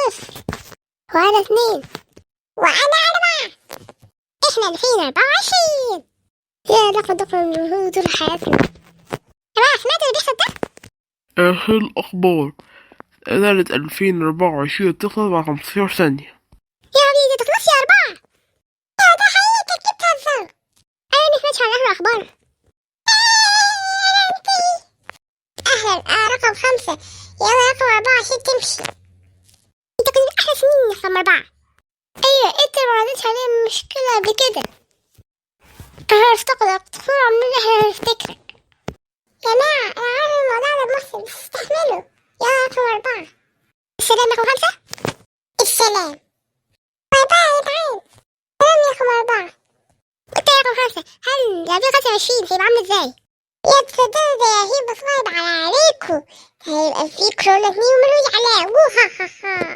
صفر. وأنا 2. وأنا 4. إحنا 2024. يا لقد دخل طول حياتنا. يا جماعة سمعتوا اللي بيحصل ده؟ آخر الأخبار، سنة 2024 تخلص بعد 15 ثانية. يا حبيبي تخلص يا 4. يا ده حقيقي، أكيد بتهزروا. أنا ما سمعتش عن آخر الأخبار. أهلا، رقم 5. يلا رقم 4 عشان تمشي. أنت كنت أحلى سنين رقم 4. أيوة أنت ما عدتش عليا مشكلة قبل كده. أنا هفتقدك طول عمرنا، إحنا هنفتكرك. يا جماعة أنا عارف الموضوع ده محسن، بس استحملوا. يلا رقم 4. السلام رقم 5. السلام. bye bye يا جدعان. سلام يا رقم 4. أنت يا رقم 5، هل 2025 هيبقى عامل إزاي؟ يا تصدقوا ده هيبقى صعب عليكم، هيبقى في كورونا 2 وملوش علاج. ها.